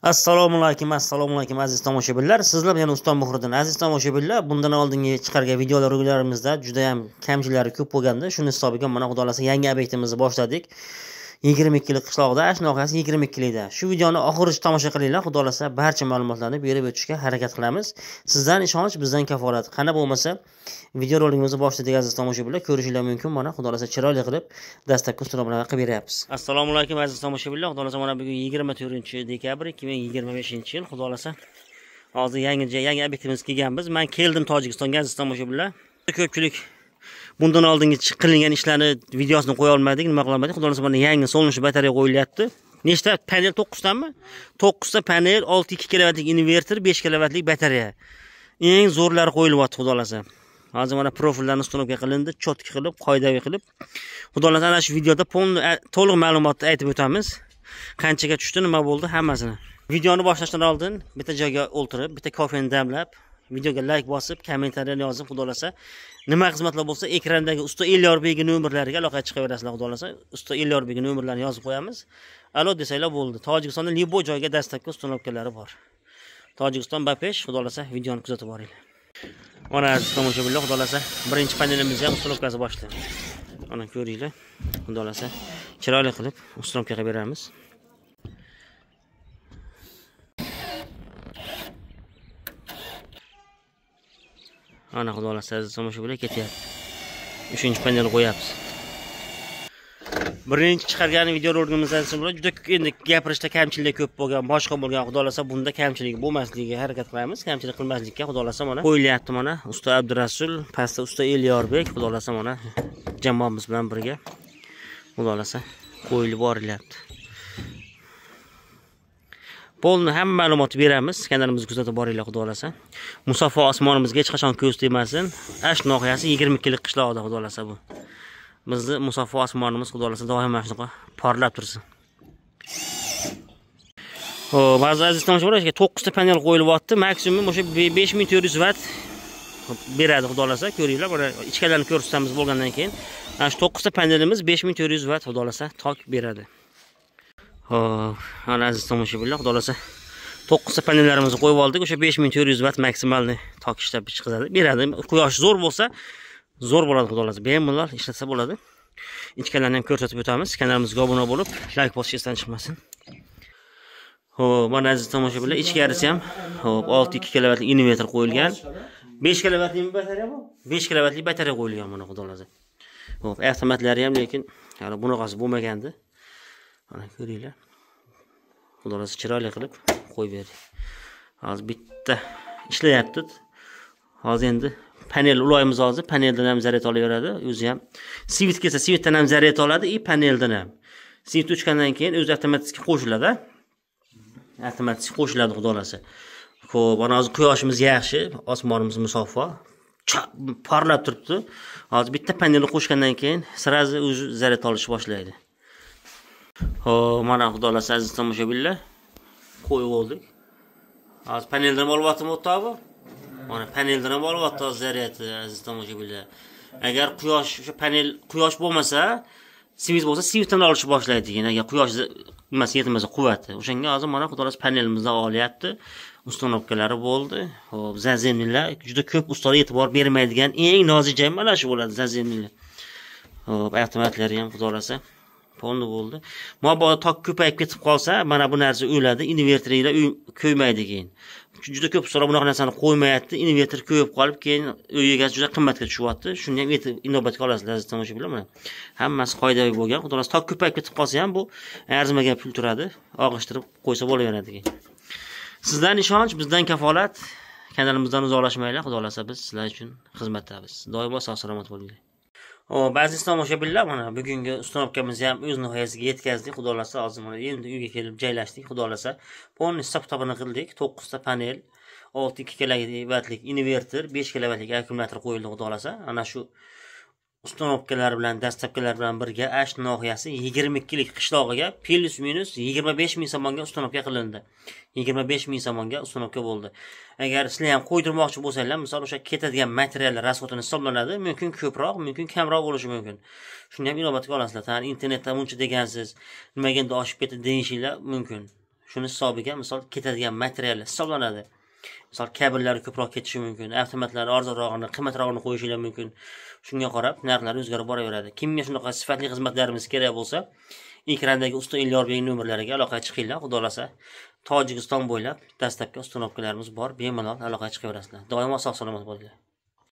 Assalomu alaykum, assalomu alaykum aziz tomoshabinlar. Sizlar bilan Uston Muhriddin. Aziz tomoshabinlar, bundan oldingi chiqargan videolarimizda juda ham kamchiliklari ko'p bo'lgandi. Shuni hisobiga mana Xudo xolasa yangi obyektimizni boshladik. 22lik qishlog'ida, Ash nohiyasi 22likda. Shu videoni oxirigacha tomosha qilinglar. Xudo xolasa barcha ma'lumotlarni berib o'tishga harakat qilamiz. Sizdan ishonch, bizdan kafolat. Qana bo'lmasa video roligimizni boshladik aziz tomoshabinlar. Ko'rishingiz mumkin. Mana Xudo xolasa chiroyli qilib dastlabki ustolar qilib beryapmiz. Assalomu alaykum aziz tomoshabinlar. Xudo xolasa mana bugun 24 dekabr 2025-yil. Xudo xolasa hozir yangi obyektimizga kelganmiz. Men keldim Tojikistonga aziz tomoshabinlar. Ko'pchilik bundan oldingi qilingan ishlarni videosini qo'ya olmadik, nima qila olmadik. Xudo xolasa mana yangi solnish batareya qo'yilyapti. Nechta panel? 9 tami? 9 ta panel, 6.2 kilovatlik inverter, 5 kilovatlik batareya. Eng zo'rlari qo'yilyapti Xudo xolasa. Hozir mana profillarni установка qilindi, чётко qilib, qoidaviy qilib. Xudo xolasa ana shu videoda to'liq ma'lumotni aytib o'tamiz. Qanchaga tushdi, nima bo'ldi, hammasini. Videoni boshlashdan oldin bitta joyga o'ltirib, bitta kofeni damlab, videoga like bosib, kommentariyani yozib, Xudo xolasa nima xizmatlar bo'lsa ekrandagi Usta Elyorbek nomerlariga aloqaga chiqaverasizlar. Xudo xolasa Usta Elyorbek nomerlarini yozib qo'yamiz. Alo desanglar bo'ldi. Tojikistonda любой joyga dastlabki установка lari bor. Tojikiston Bapesh, Xudo xolasa videoni kuzatib boringlar. Mana aziz tomoshabinlar, Xudo xolasa birinchi panelimizni ham установка si boshlandi. Mana ko'ringlar. Xudo xolasa chiroyli qilib установка qilib beramiz. Ana Xudo xolasa aziz tomoshabinlar ketyapti. 3-panelni qo'yapmiz. Birinchi chiqargan video roligimizdan so'ng juda endi gapirishda kamchilik ko'p bo'lgan, boshqa bo'lgan. Xudo xolasa bunda kamchilik bo'lmasligiga harakat qilamiz. Kamchilik qilmaslikka Xudo xolasa mana qo'yilyapti mana Usta Abdurasul, pastda Usta Elyorbek, Xudo xolasa mana jamoamiz bilan birga Xudo xolasa qo'yilib borilyapti. Polni hamma ma'lumotni beramiz. Kanalimizni kuzatib boringlar Xudo xolasa. Musaffo osmonimizga hech qachon ko'z tegmasin. Ash nohiyasi 22lik qishlog'ida Xudo xolasa bu. Bizni musaffo osmonimiz Xudo xolasa doim mana shunaqa porlab tursin. Xo'p, ba'zi aziz tomoshabinlar, 9 ta panel qo'yilyapti. Maksimum o'sha 5400 vatt beradi Xudo xolasa. Ko'ringlar, mana ichkarilarni ko'rsatamiz bo'lgandan keyin. Mana shu 9 ta panelimiz 5400 vatt Xudo xolasa tok beradi. Xo'p, ana aziz tomoshabinlar, Xudo xolasa 9 ta panellarimizni qo'yib oldik. O'sha 5400 vatt maksimalni tok ishlab chiqadi, beradi. Quyosh zo'r bo'lsa, zo'r bo'ladi Xudo xolasa. Bemalol ishlatsa bo'ladi. Ichkarilarni ham ko'rsatib o'tamiz. Kanalimizga obuna bo'lib, like bosish esdan chiqmasin. Xo'p, mana aziz tomoshabinlar, ichkarisi ham xo'p 6.2 kilovatlik inverter qo'yilgan. 5 kilovatli batareya bu? 5 kilovatli batareya qo'yilgan mana Xudo xolasa. Xo'p, avtomatlari ham lekin hali bunaqasi bo'lmagandi. Mana ko'ringlar. Xudo xolasa chiroyli qilib qo'yib berdik. Hozir bitta ishlayapti. Hozir endi panel ulaymiz hozir. Paneldan ham zaryad olaveradi. O'zi ham svit kelsa, svitdan ham zaryad oladi, i paneldan ham. Svit o'chgandan keyin o'zi avtomatik qo'shiladi. Avtomatik qo'shiladi Xudo xolasa. Xo'p, mana hozir quyoshimiz yaxshi, osmonimiz musaffo, porlab turibdi. Hozir bitta panelni qo'shgandan keyin sразу o'zi zaryad olishni boshlaydi. Xo'p, mana Xudo xolasa aziz tomoshabinlar, qo'yib oldik. Hozir paneldan ham olyaptimi o'rtoq? Mana paneldan ham olyapti hozir zaryadni aziz tomoshabinlar. Agar quyosh o'sha panel quyosh bo'lmasa, svit bo'lsa, svitdan olishni boshlaydi keyin. Agar quyosh nimasi yetmasa quvvati. O'shanga hozir mana Xudo xolasa panelimizdan olyapti. Установка lari bo'ldi. Xo'p, zazemnilar juda ko'p ustalar e'tibor bermaydigan eng nozik joy mana shu bo'ladi zazemnilar. Xo'p, avtomatlari ham Xudo xolasa polni bo'ldi. Mabodo tok ko'payib ketib qolsa, mana bu narsa o'ladi, inverterlar ko'ymaydi keyin. Juda ko'p ustalar bunaqa narsani qo'ymayapti, inverter ko'yib qolib, keyin uy egasi juda qimmatga tushyapti. Shuni ham inobatga olasizlar aziz tomoshabinlar mana. Hammasi qoidaviy bo'lgan. Xudo xolasa tok ko'payib ketib qolsa ham bu arzimagan pul turadi, og'ishtirib qo'ysa bo'laveradi keyin. Sizdan ishonch, bizdan kafolat. Kanalimizdan uzoqlashmanglar. Xudo xolasa biz sizlar uchun xizmatdamiz. Doimo sog' salomat bo'linglar. Xo'p, aziz tomoshabinlar, mana bugungi установка mizni ham o'z nihoyasiga yetkazdik. Xudo xolasa hozir mana endi uyga kelib joylashdik. Xudo xolasa polni hisob-kitobini qildik. 9 ta panel, 6.2 kilovatlik inverter, 5 kilovatlik akkumulyator qo'yildi Xudo xolasa. Ana shu установка lar bilan, dastavkalar bilan birga Ash nohiyasi 22lik qishlog'iga plus minus 25 ming so'mga установка qilindi. 25 ming so'mga установка bo'ldi. Agar sizlar ham qo'ydirmoqchi bo'lsanglar, misol o'sha ketadigan materiallar расход ini hisoblanadi, mumkin ko'proq, mumkin kamroq bo'lishi mumkin. Shuni ham inobatga olasizlar. Tani internetda buncha degansiz, nimaga endi oshib ketdi deyishinglar mumkin. Shuni hisobiga misol ketadigan material hisoblanadi. Misol kabellari ko'proq ketishi mumkin, avtomatlari arzonrog'ini, qimmatrog'ini qo'yishinglar mumkin. Shunga qarab narxlar o'zgarib boraveradi. Kimga shunaqa sifatli xizmatlarimiz kerak bo'lsa, ekrandagi usta Elyorbek nomerlariga aloqaga chiqinglar. Xudo xolasa, Tojikiston bo'ylab dastlabki установка larimiz bor, bemalol aloqaga chiqaverasizlar. Doimo sog' salomat bo'linglar.